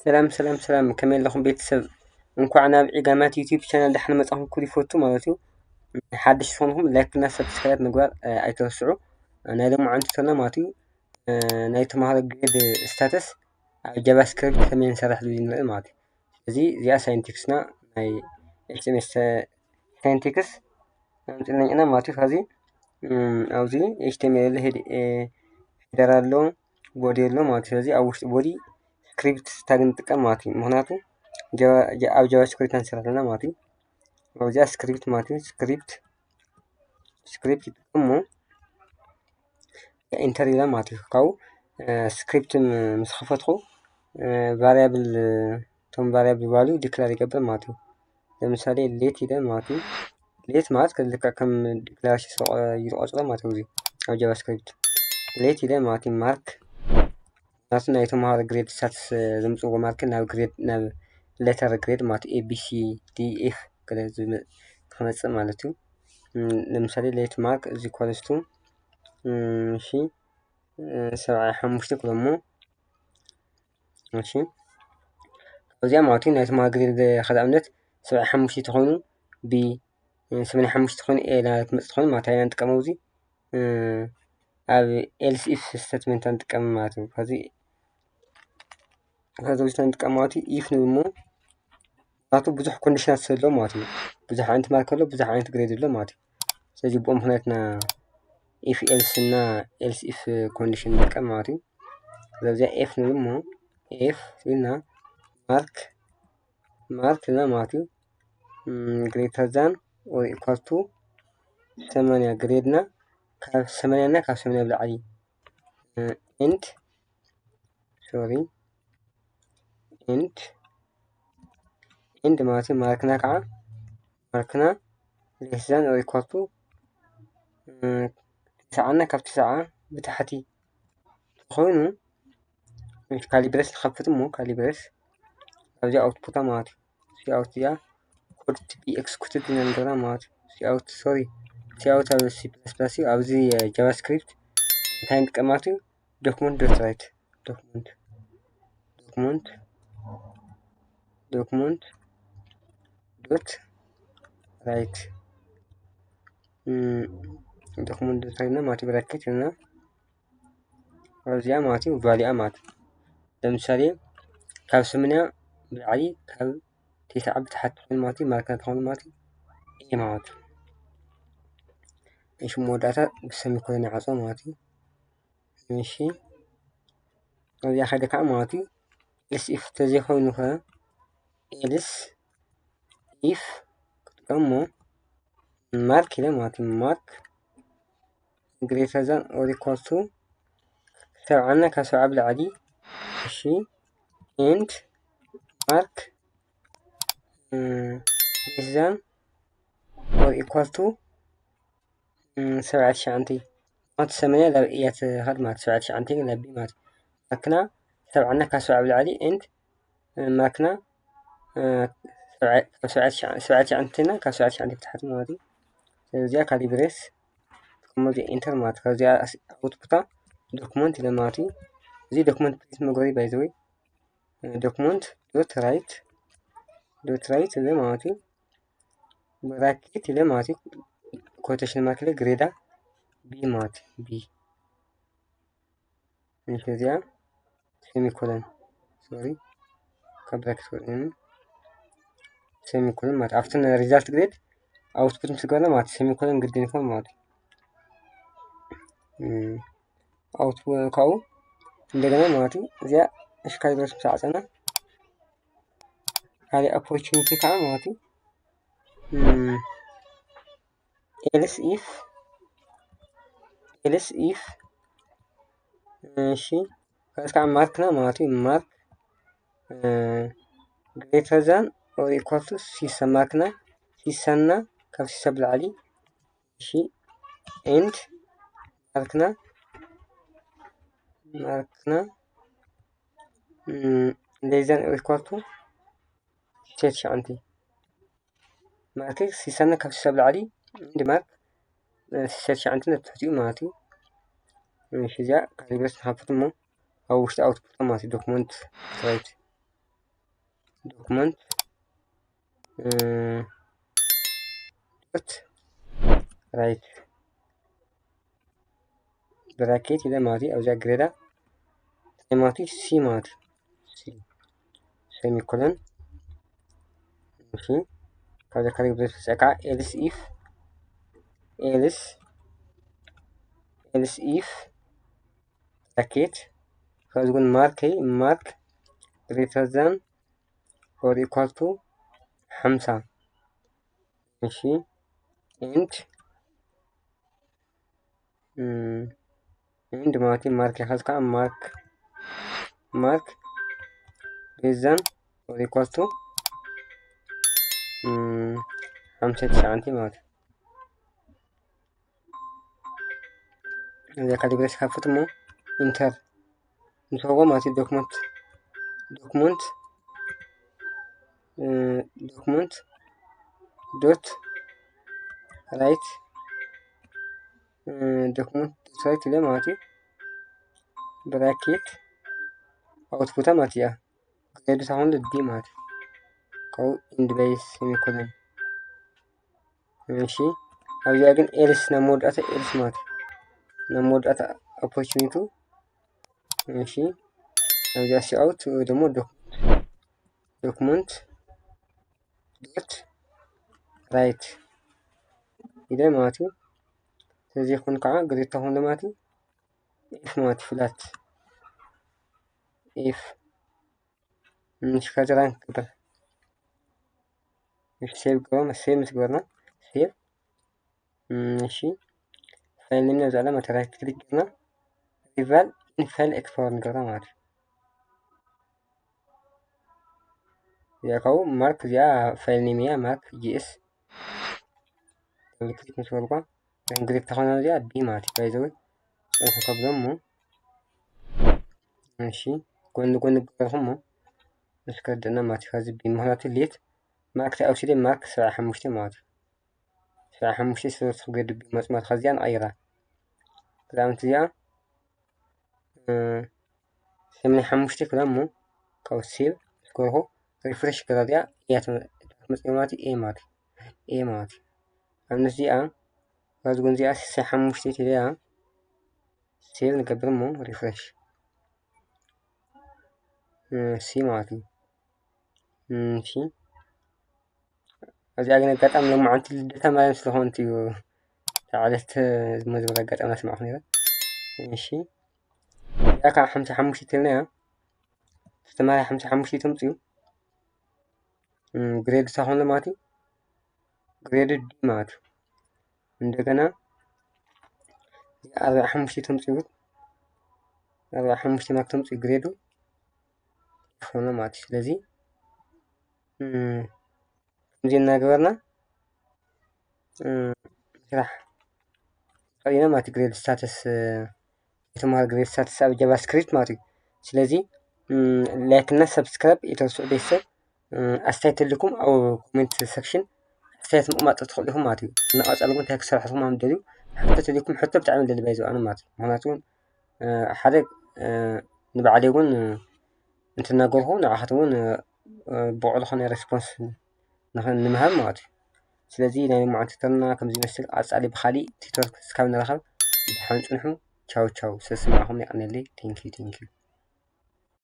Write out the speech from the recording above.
ሰላም ሰላም ሰላም፣ ከመይ ኣለኹም ቤተሰብ? እንኳዕ ናብ ዒጋማት ዩቲዩብ ቻናል ደሓን መጻኹም ክብል ይፈቱ ማለት እዩ። ሓድሽ ዝኾንኩም ላይክ እና ሰብስክራይብ ምግባር ኣይትረስዑ። ናይ ሎማዓንቲ ቶና ማለት እዩ፣ ናይ ተምሃሮ ግሬድ ስታተስ ኣብ ጃቫስክሪፕት ከመይ ንሰርሕ ዝብል ንርኢ ማለት እዩ። እዚ እዚኣ ሳይንቲክስና ናይ ኤችቲኤምኤል ሳይንቲክስ ኣምፅእና ኢና ማለት እዩ። ካብዚ ኣብዚ ኤችቲኤምኤል ሄደር ኣሎ፣ ቦዲ ኣሎ ማለት እዩ። ስለዚ ኣብ ውሽጢ ቦዲ ስክሪፕት ታግ ንጥቀም ማለት እዩ። ምክንያቱ ኣብ ጃቫስክሪፕት ንሰርሕ ኣለና ማለት እዩ። ኣብዚኣ ስክሪፕት ማለት እዩ። ስክሪፕት ስክሪፕት ይጥቀሙ ኢንተር ኢለ ማለት እዩ። ካብኡ ስክሪፕት ምስ ከፈትኩ ቫሪያብል፣ እቶም ቫሪያብል ቫሉ ዲክላር ይገብር ማለት እዩ። ለምሳሌ ሌት ኢለ ማለት እዩ። ሌት ማለት ልክዕ ከም ዲክላሬሽን ዝቆፅሮ ማለት እዩ። ኣብ ጃቫስክሪፕት ሌት ኢለ ማለት እዩ። ማርክ ናቱ ናይ ተምሃሮ ግሬድ ስታተስ ዘምፅዎ ማርክ ናብ ግሬድ ናብ ሌተር ግሬድ ማለት ኤ ቢ ሲ ዲ ኤፍ ገለ ክመፅእ ማለት እዩ። ለምሳሌ ሌት ማርክ እዚ ኮለስቱ እሺ ሰብዓይ ሓሙሽተ ክለሞ እሺ ካብዚኣ ማለት እዩ። ናይ ተምሃሮ ግሬድ ከዳ እምነት ሰብዓይ ሓሙሽተ ተኾይኑ ቢ ሰማንያ ሓሙሽተ ተኾይኑ ኤ ክመፅእ ተኾይኑ ማለት ኢና ንጥቀመው። እዚ ኣብ ኤልስ ኢፍ ስቴትመንት ንጥቀም ማለት እዩ። ከዚ ከዚ ውስጥ ንጥቀም ማለት እዩ። ኢፍ ንብል እሞ ናቱ ብዙሕ ኮንዲሽናት ስለ ማለት እዩ። ብዙሕ ዓይነት ማርክ ኣሎ፣ ብዙሕ ዓይነት ግሬድ ኣሎ ማለት እዩ። ስለዚ ብኦም ምክንያትና ኢፍ ኤልስ እና ኤልስ ኢፍ ኮንዲሽን ንጥቀም ማለት እዩ። ስለዚ ኤፍ ንብል እሞ ኤፍ ኢልና ማርክ ማርክ ኢልና ማለት እዩ። ግሬተር ዛን ኦር ኢኳል ቱ ሰማንያ ግሬድና ካብ ሰማንያ እና ካብ ሰማንያ ብላዕሊ ኤንድ ሶሪ ኤንድ ኤንድ ማለት እዩ። ማርክና ከዓ ማርክና ሌስ ዛን ኦር ኢኳል ቱ ትስዓና ካብ ትስዓ ብታሕቲ ተኾይኑ ካሊብሬስ ንኸፍት እሞ ካሊብሬስ ኣብዚ ኣውትፑታ ማለት እዩ። እዚ ኣውት እዚኣ ኮድ ቱ ቢ ኤክስኩትድ ኢና ንገብራ ማለት እዩ። ሲ ኣውት ሶሪ ሲ ኣውት ኣብ ሲ ፕላስ ፕላስ እዩ። ኣብዚ ጃቫስክሪፕት እንታይ ንጥቀም ማለት እዩ? ዶክመንት ዶት ራይት ዶክመንት ዶክመንት ዶክመንት ዶት ራይት ዶክመንት ዶት ራይት ማለት ብራኬት እና ኣብዚኣ ማለት እዩ ቫሊኣ ማለት እዩ። ለምሳሌ ካብ ሰማንያ ብላዕሊ ካብ ተስዓ ብታሕቲ ትኾን ማለት እዩ። ማርካ ትኾን ማለት እዩ። ኤ ማለት እዩ። እሺ መወዳእታ ብሰሚኮሎን ይዓጾ ማለት እዩ። እሺ ኣብዚኣ ከደ ከዓ ማለት እዩ ኤልስ ኢፍ ተዘይኮይኑ ከ ኤልስ ኢፍ ክጥቀሞ ማርክ ኢለ ማለት እዩ። ማርክ ግሬተር ዛን ኦር ኢኳል ቱ ሰብዓና ካብ ሰብዓ ብላዕሊ እሺ ኤንድ ማርክ ሌስ ዛን ኦር ኢኳል ቱ ሰብዓ ትሽዓንተ ማለት ሰማንያ ላብ እያ ትኸድ ማለት ሰብዓ ትሽዓንተ ግን ላብ ቢ ማለት ማርክና ሰብዓና ካብ ሰብዓ ብላዕሊ ኤንድ ማርክና ካብ ሰብዓ ትሽዓንተና ካብ ሰብዓ ትሽዓንተ ብታሕቲ ማለት እዩ። እዚኣ ካሊብሬስ ትቀመጥ ኢንተር ማለት ካብዚኣ ኣውትፑታ ዶክመንት ኢለ ማለት እዩ። እዚ ዶክመንት ፕሪንት መግበሪ ባይ ዘ ወይ ዶክመንት ዶት ራይት ዶት ራይት ኢለ ማለት እዩ። ብራኬት ኢለ ማለት እዩ። ኮቴሽን ማርክ ኢለ ግሬዳ ቢ ማለት ቢ እዚኣ ሴሚኮለን ሶሪ ካብ ብራኬት ወፂእኒ ሴሚኮለን ማለት ኣብቲ ሪዛልት ግሬድ ኣውትፑት ምስ ገበርና ማለት ሴሚኮለን ግድን ይኮን ማለት እዩ። ኣውትፑት ካብኡ እንደገና ማለት እዩ። እዚኣ እሽካይ ብረስ ምስ ዓፀና ካልእ ኦፖርቹኒቲ ከዓ ማለት እዩ ኤልስ ኢፍ ኤልስ ኢፍ እሺ ከዚ ከዓ ማርክና ማለት እዩ። ማርክ ግሬተር ዛን ኦር ኢኳል ቱ ሲሳ ማርክና ሲሳና ካብ ሲሳ ብላዕሊ እሺ ኤንድ ማርክና ማርክና ሌስ ዛን ኦር ኢኳል ቱ ሽዱሽተ ትሽዓንተ ማርክ ሲሳና ካብ ሲሳ ብላዕሊ ኤንድ ማርክ ሽዱሽተ ትሽዓንተ ነትሕቲኡ ማለት እዩ። እሺ እዚኣ ካሊብሬት ንኸፍት እሞ ኣብ ውሽጢ ኣውትፑት ማለት እዩ ዶክመንት ራይት document dot write bracket ኢለ ማለት እዩ። ኣብዚኣ ግሬዳ እንታይ ማለት እዩ? C ማለት እዩ። C semicolon። እሺ፣ ካብዚ ካልእ ብዙሕ ተጸቃ else if else else if bracket ካብዚ ግን mark mark greater than or equal to ሓምሳ። እሺ፣ and and ማለት እዩ። mark ይኸዝ ከዓ mark mark less than or equal to ሓምሳ ትሽዓተ ማለት እዩ። እዚኣ ካልኩሌተር ክኸፍት እሞ ኢንተር ንስሕቦ ማለት እዩ። document document document dot write document dot write ኢለ ማለት እዩ። bracket ኣውትፑታ ማለት እያ። ግሬዱ ሳይሆን ዲ ማለት እዩ። ካብኡ end by semicolon። እሺ፣ ኣብዚኣ ግን else ናብ መወዳእታ else ማለት እዩ። ናብ መወዳእታ ኦፖርቹኒቱ። እሺ፣ ኣብዚኣ ሲኣውት ወይ ደግሞ document dot write ኢለ ማለት እዩ። ስለዚ ይኹን ከዓ ግዴታ ኹን ማለት እዩ። if ማለት flat if እሺ፣ ከዚ ራን ክብል። እሺ፣ ሴቭ ገበም ሴቭ ምስ ገበርና ሴቭ። እሺ፣ ፋይል ኔም ኣብዚ ዓለም ራይት ክሊክ ገርና ሪቫል ኢን ፋይል ኤክስፕሎረር ንገብራ ማለት እዩ። እዚኣ ካብኡ ማርክ እዚኣ ፋይል ኔም እያ፣ ማርክ ጂ ኤስ። ደብል ክሊክ ምስ በልኳ እንግዲህ ተኾነ እዚኣ ቢ ማለት እዩ። ባይ ዘ ወይ ጽንሑ ከብሎ እሞ እሺ፣ ጎኒ ጎኒ ገርኹም እሞ ምስ ከደና ማለት እዩ። ከዚ ቢ ምኽንያቱ ሌት ማርክ ተኣውሲደ ማርክ ሰብዓ ሓሙሽተ ማለት እዩ። ሰብዓ ሓሙሽተ ስለ ዝገድብ መጽማት ከዚኣ ንቐይራ። ክዳውንቲ እዚኣ ሰማንያ ሓሙሽተ ክዳን እሞ ካብ ሴቭ ስኮርኹ ሪፍሬሽ ገራ እዚኣ እያ ትመጽእ ማለት እዩ። ኤ ማለት እዩ። ኤ ማለት እዩ። ኣብነት እዚኣ ካብዚ ጎን እዚኣ ስሳይ ሓሙሽተ ኢለ እያ ሴቭ ንገብር እሞ ሪፍሬሽ ሲ ማለት እዩ። እሺ፣ እዚኣ ግን ኣጋጣሚ ሎማዓንቲ ልደታ ማርያም ስለኾነት እዩ። ተዓለት መዝሙር ኣጋጣሚ ኣስማዕኹ ነይረ። እሺ፣ እዚኣ ከዓ ሓምሳ ሓሙሽተ ኢልና እያ። ተማሪ ሓምሳ ሓሙሽተ ተምፅኡ ግሬድ ሳኾን ማለት እዩ። ግሬድ ዲ ማለት እዩ። እንደገና ኣርባዓ ሓሙሽተ ተምፅኡ ኣርባዓ ሓሙሽተ ማርክ ተምፅኡ ግሬዱ ዝኾነ ማለት እዩ። ስለዚ ከምዚ እናገበርና ስራሕ ቀሪና ማለት እዩ። ግሬድ ስታተስ የተማሪ ግሬድ ስታተስ ኣብ ጃቫስክሪፕት ማለት እዩ። ስለዚ ላይክ እና ሰብስክራይብ የተረስዑ ቤተሰብ ኣስተያየት ተልኩም ኣብ ኮሜንት ሰክሽን ኣስተያየት ምቕማጥ ትኽእሉ ኢኹም ማለት እዩ። እናቐጻልኩም እንታይ ክሰርሐልኩም ከም ትደልዩ ሕቶ ተልኩም ሕቶ ብጣዕሚ ደልባይ ዝባኑ ማለት እዩ። ምክንያቱ ሓደ ንባዕለይ እውን እንትናገርኩ ንዓኻት እውን ብቑዕ ዝኾነ ሬስፖንስ ንምሃብ ማለት እዩ። ስለዚ ናይ ሎማዓንቲ ተርና ከምዚ ይመስል። ቀጻሊ ብኻሊእ ቲቶር ክስካብ ንራኸብ ድሓን ጽንሑ። ቻው ቻው። ስለዝሰማዕኹም የቐንየለይ። ቴንኪዩ ቴንኪዩ።